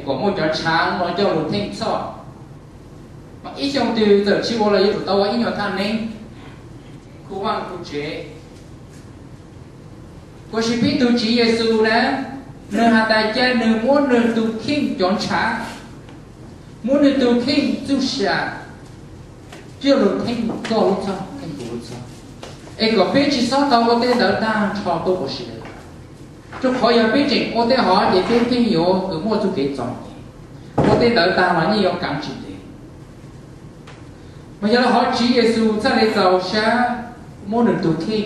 kom muaj cov ntshav no coj lug theej txhoj. Mas ib xyoo twg txawm tsis ua los yuav tsum tau ua ib nyuag thaj neeb, khu vaaj khu tsev. Tiam sis peb tug Tswv Yexus na, nwg has tas ca nwg muab nwg tug kheej cov ntshav, muab nwg tug kheej txuj sa coj lug theej koj lub txhoj, theej kuv lub txhoj, es kom peb tsis xob tau ua tej ntawd taag nrho tuab ua si. Rua qhov yog peb tseem ua tej hov ces peb pheej yuav kws muaj txuj kev txom nyem, ua tej ntawd taag los yeej yuav kaav tsis ntev. Mas yog le hov Tswv Yexus txhaj le txaus sab muab nwg tug kheej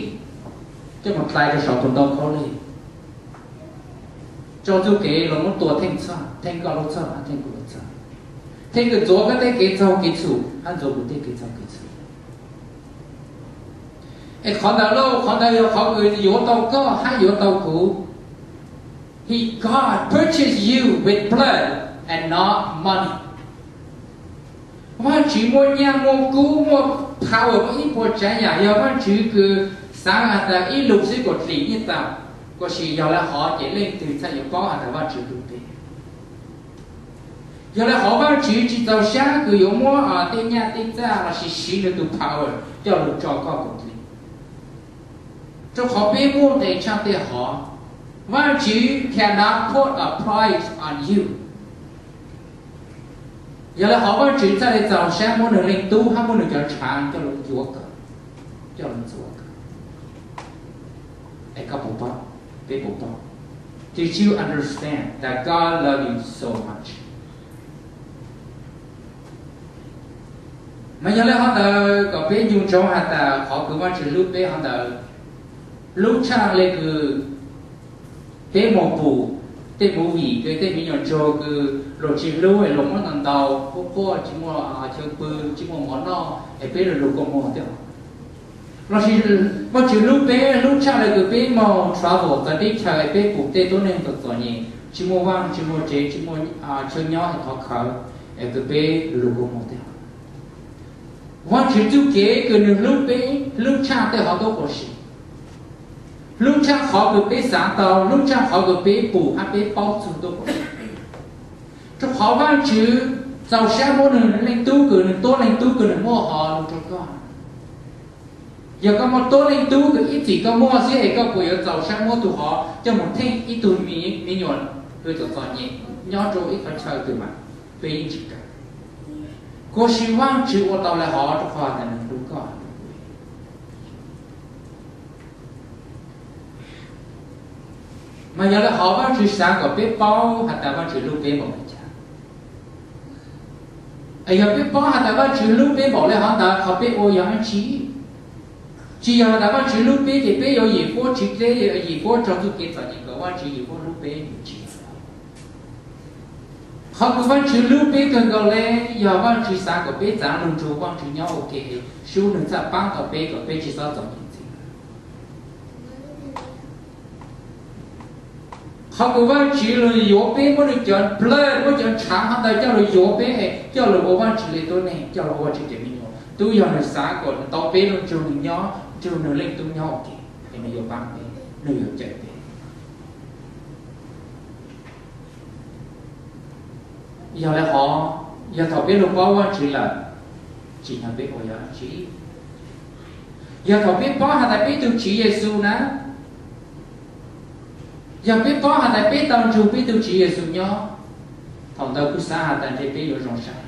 coj moog dlai rua sau tug ntoo khaub lig, tso txuj kev lug muab tua theej txhoj, theej koj lub txhoj, theej kuv lub txhoj, theej kws ntxuav koj tej kev txaug kev txhum hab ntxuav kuv tej kev txaug kev txhum. Es qhov ntawd lauj, qhov ntawd yog qhov kws yuav tau koj hab yuav tau kuv. He, God purchased you with blood and not money. Vaajtswv muaj nyaj muaj kub muaj power muaj ib puas tsaav yaam, yog Vaajtswv kws xaav has tas ib lug xwb kuas dlim yeej tau. Tiam sis yog le hov ces leej twg txhaj yuav paub has tas Vaajtswv hlub peb. Yog le hov Vaajtswv tsis txaus sab kws yuav muab tej nyaj tej txag lossis siv nwg tug power coj lug tso koj kuas dlim. Rua qhov peb muaj nqe tshaaj tej hov, Vaajtswv cannot put a price on you. Yog le hov Vaajtswv txhaj le txaus sab muab nwg Leej Tub hab muab nwg cov ntshav coj lug yuav koj, coj lug ntxuav koj. Es koj puas paub? Peb puas paub? Did you understand that God love you so much? Mas yog le hov ntawd kom peb ncu ntsoov has tas qhov kws Vaajtswv hlub peb hov ntawd, hlub tshaj le kws peb moog pum tej movie kws tej me nyuam ntsuag kws luag tsis hlub es luag muab ntau ntau quaj quaj tsis muaj chaw pw tsis muaj mov noj es peb lug lug kua muag thiab. Lossis Vaajtswv hlub peb hlub tshaj le kws peb moog travel txawv teb chaws es peb pum tej tuab neeg txom txom nyem tsis muaj vaaj tsis muaj tsev tsis muaj chaw nyob es qhov khawv es kws peb lug kua muag thiab. Vaajtswv txuj kev kws nwg hlub peb hlub tshaj tej hov tuab ua si, hlub tshaj qhov kws peb xaav tau, hlub tshaj qhov kws peb pum hab peb paub txug tuab ua si. Rua qhov Vaajtswv txaus sab muab nwg Leej Tub kws nwg tuab Leej Tub kws nwg muaj hov lug rua koj. Yog koj muaj tuab Leej Tub kws ib txhis koj muaj xwb es koj puas yuav txaus sab muab tug hov coj moog theej ib tug me nyuam kws txom txom nyem nyob rua ib qhov chaw twg mas peb yeej tsis kam. Tiam sis Vaajtswv ua tau le hov rua qhov tas nwg hlub koj. Mas yog le hov Vaajtswv xaav kom peb paub has tas Vaajtswv hlub peb npaum le caag. Es yog peb paub has tas Vaajtswv hlub peb npaum le hov ntawd qhov peb ua yog dlaab tsi? Tsis yog has tas Vaajtswv hlub peb ces peb yuav yim huab tsis dleb, yim huab tso txuj kev txom nyem kom Vaajtswv yim huab hlub peb, tsis yog. Qhov kws Vaajtswv hlub peb kawg nkaus le yog Vaajtswv xaav kom peb txaav lug nrug Vaajtswv nyob ua ke, sub nwg txhaj paab tau peb kom peb tsis xob txom nyem ntxiv. Qhov kws Vaajtswv lug yuav peb, muab nwg cov nplawg, muab cov ntshav hov ntawd coj lug yuav peb, coj lug ua Vaajtswv le tuab neeg, coj lug ua Vaajtswv cov me nyuam, tub yog nwg xaav kom tau peb lug nrug nwg nyob, nrug nwg Leej Tub nyob ua ke, es nwg yuav paab peb, nwg yuav cawm peb. Yog le hov, yog thaum peb lug paub Vaajtswv lawm, tsim nyog peb ua yog dlaab tsi? Yog thaum peb paub has tas peb tug Tswv Yexus na, yog peb paub has tas peb tau nrug peb tug Tswv Yexus nyob, thaum ntawd kuv xaav has tas ntshe peb yuav zoo saib.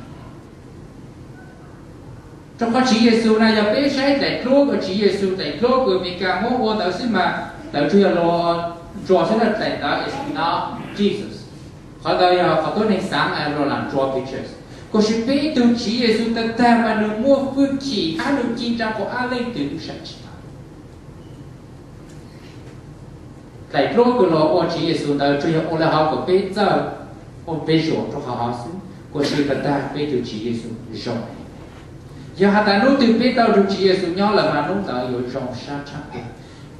Rua qhov Tswv Yexus na yog peb saib daim duab kws Tswv Yexus, daim duab kws Amelikas muab ua ntawd xwb mas tawv tsuas yog luag ntsuas xwb na, daim ntawd is not Jesus. Qhov ntawd yog qhov tuab neeg xaav luag lam ntsuas pictures. Tiam sis peb tug Tswv Yexus tag tag mas nwg muaj fwj chim hab nwg ci ntsa quas ab leej twg tub saib tsis tau. Daim duab kws luag ua Tswv Yexus ntawd tsuas yog ua le hov kom peb txawj, ua peb zoo rua qhov hov xwb, tiam sis tag tag peb tug Tswv Yexus zoo. Yog has tas hnub twg peb tau nrug Tswv Yexus nyob lawm mas hnub ntawd yuav zoo sab tshaj plaws.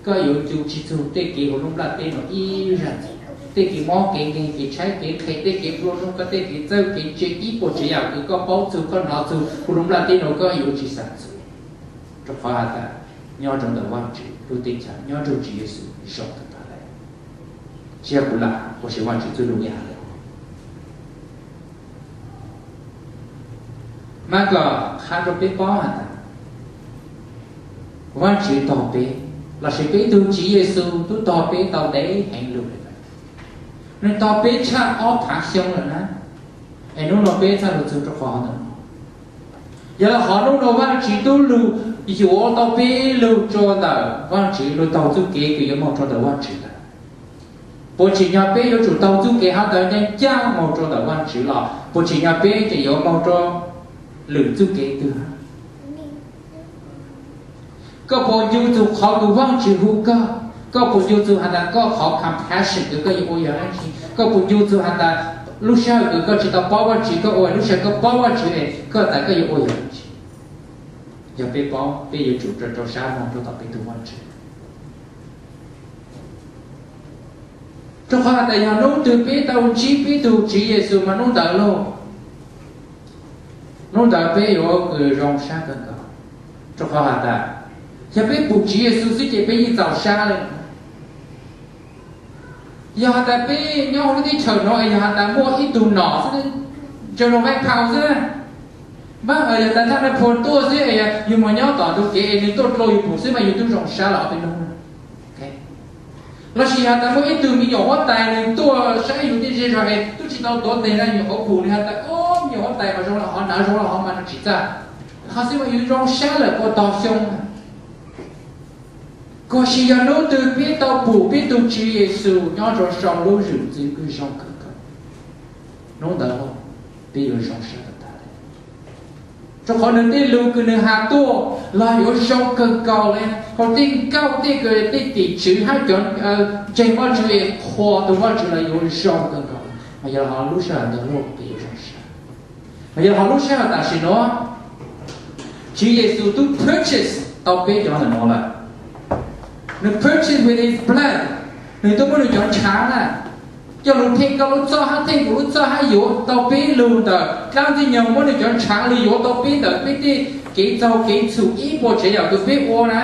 Koj yuav ncu tsis txug tej kev huv lub nplaj teb nuav ib zag ntxiv. Tej kev mob kev nkeeg, kev tshaib kev qhe, tej kev nplua nuj, koj tej kev txawj kev ntse, ib puas tsav yam kws koj paub txug koj hnov txug huv lub nplaj teb nuav koj yuav tsis xaav txug. Rua qhov has tas nyob rua ntawm Vaajtswv lub teb chaws, nyob nrug Tswv Yexus zoo tag tag le. Tsi yog kuv lam, kuv siv Vaajtswv txuj lug ib yam le. Mas kom qha rau peb paub has tas Vajtswv tog peb, lossis peb tug Tswv Yexus twb tog peb tau ntev heev lug lawm. Nws tog peb tshaj ob phav xyoo lawm na, es hnub no peb txhaj lug txug rau qhov ntawm no. Yog le hov hnub no Vajtswv tub lug yuav tau peb lug rua ntawm Vajtswv, lug taug txuj kev kws yuav moog rua ntawm Vajtswv lawm. Puas tsim nyog peb yuav tsum taug txuj kev hov ntawd ncaaj ncaaj moog rua ntawm Vajtswv los puas tsim nyog peb tseem yuav moog rua lwm txuj kev twg? Koj puas ncu txug qhov kws Vajtswv hu koj? Koj puas ncu txug has tas koj qhov compassion kws koj yuav ua yog dlaab tsi? Koj puas ncu txug has tas lub sij hawm kws koj tsi tau paub Vajtswv koj ua, lub sij hawm koj paub Vajtswv es koj tas koj yuav ua yog dlaab tsi? Yog peb paub, peb yuav tsum rau rau sab moog rua tom peb tug Vajtswv. Rua qhov has tas yog hnub twg peb tau ntsib peb tug Tswv Yexus mas hnub ntawd lauj, hnub ntawd peb yuav kws zoo sab kawg nkaus. Rua qhov has tas yog peb pum Tswv Yexus xwb ces peb yeej txaus sab le. Yog has tas peb nyob huv lub teb chaws no es yog has tas muaj ib tug nom xwb, General Vance Powell xwb, mas yog tas thaj Nais Phoo tuaj xwb es yug moog nyob tom ntug kev es nwg tuaj dlua yug pum xwb mas yug tub zoo sab los ob peb nub. Lossis yog tas muaj ib tug me nyuam huab tais nwg tuaj saib yug tej zej zog es tub tsi tau tuav nteg na, yug nyuam qhuav pum nwg has tas, o, me nyuam huab tais mas zoo le hov, nav zoo le hov mas nwg tsi txaj, qhov xwb mas yug zoo sab lawm puas tog xyoo. Koj sim yog hnub twg peb tau pum peb tug Tswv Yexus nyob rua sau lub zwm txwv kws zoo kawg nkaus, hnub ntawd peb yuav zoo sab tag tag le. Rua qhov nwg tej lug kws nwg has tuaj los yuav zoo kawg nkaus le, hab tej nkauj tej kws tej tim tswv hab cov ntseeg Vajtswv es qhuas tug Vajtswv los yuav zoo kawg nkaus. Mas yog le hov lub sij hawm ntawd lauj peb yuav zoo sab. Mas yog le hov lub sij hawm tam sim nuav, Tswv Yexus tub purchase tau peb cov ntawm nuav lawm. Nwg purchase with his blood, nwg tub muab nwg cov ntshav na, coj lug theej koj lub txoj hab theej kuv lub txoj hab yuav tau peb lug ntawm dlaab ntxwg nyoog, muab nwg cov ntshav lug yuav tau peb ntawm peb tej kev txaug kev txhum ib puas tsav yam kws peb ua na.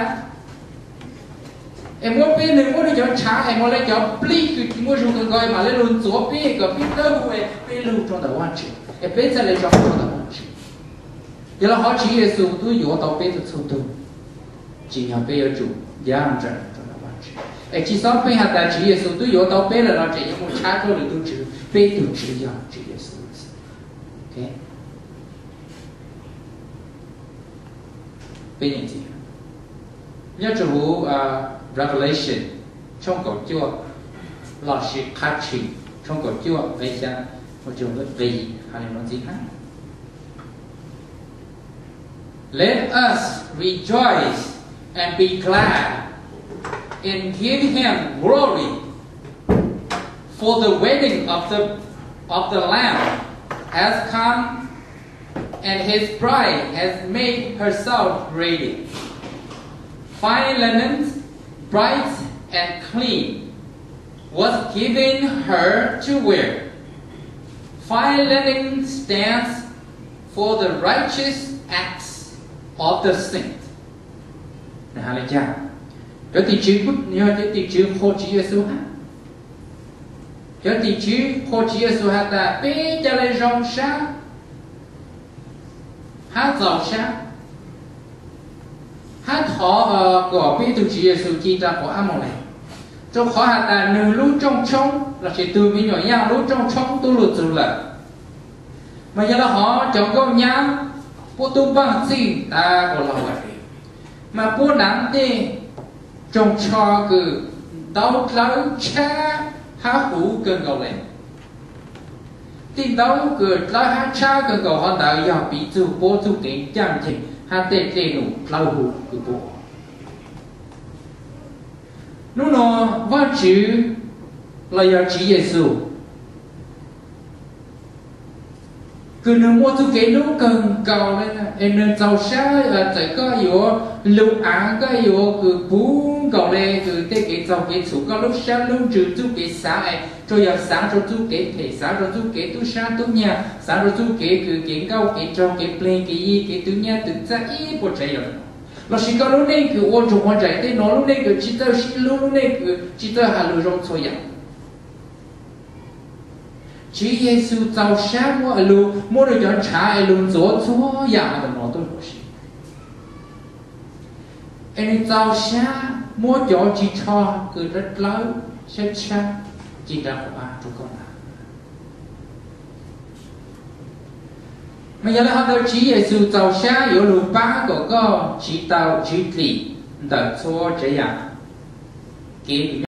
Es muab peb, nwg muab nwg cov ntshav es muab le cov plib kws tsi muaj zug kawg nkaus es mam le lug ntxuav peb kom peb dawb huv es peb lug rua ntawm Vajtswv es peb txhaj le zoo rua ntawm Vajtswv. Yog le hov Tswv Yexus tub yuav tau peb txhua tug, tsim nyog peb yuav tsum ncav nrawm rua ntawm Vajtswv. Es tsi xob pheej has tas Tswv Yexus tub yuav tau peb lawm los tseem yuav mus tshab rua lwm tug tswv, peb tug tswv yog Tswv Yexus. Peb nyeem ntxiv, nyob rua huv Revelation tshooj kaum cuaj lossis Qhab Tshwm tshooj kaum cuaj nqe xyaa mus txug nqe yim, has le nuav ntxiv hab: Let us rejoice and be glad and give him glory, for the wedding of the, of the Lamb has come, and his bride has made herself ready. Fine linen, bright and clean, was given her to wear. Fine linen stands for the righteous acts of the saint. Cov tim tswv, yog cov tim tswv qhuas Tswv Yexus hab, cov tim tswv qhuas Tswv Yexus has tas peb ca le zoo sab hab txaus sab hab thov kom peb tug Tswv Yexus ci rua quas ab mos les, rua qhov has tas nwg lub rooj tshoob lossis tug me nyuam yaaj lub rooj tshoob tub lug txug lawm. Mas yog le hov cov nkauj nyab puab tub npaaj txij tas quas laug lawm, mas puab naav tej rooj tsho kws ntaub dlawb tshab hab huv kawg nkaus le. Tej ntaub kws dlawb hab tshab kawg nkaus hov ntawd yog piv txug puab txuj kev ncaaj nceeg hab tej dlej num dlawb huv kws puab ua. Nub nua Vaajtswv los yog Tswv Yexus kws nwg muaj txuj kev nub kawg nkaus le, es nwg txaug sab, txawm koj yuav lug aav, koj yuav kws puv nkaus le kws tej kev txaug kev txhum, koj lub sab lub ntsws txuj kev xaav es tsuas yog xaav rua txuj kev phem, xaav rua txuj kev tub sab tub nyag, xaav rua txuj kev kws kev nkauj kev nraug kev pleg kev yi kev twv nyaj twv txag ib puas tsav yam, lossis koj lub neej kws ua ntsuj ua ntsaim tej nuav, lub neej kws tsi txawj sib hlub, lub neej kws tsi txawj has lug zoo txhua yam. Tswv Yexus txaus sab muab es lug muab nws cov ntshav es lug ntxuav txhua yam hauv ntawm no tuaj ua si. Es nws txaus sab muab cov ris tsho kws dlawb dlawb sab tshab ci nra quav rua koj ntaag. Mas yog le hov ntawd Tswv Yexus txaus sab yuav lug pab kom koj tsiv tau tsiv dlim ntawm txhua tsav yam kev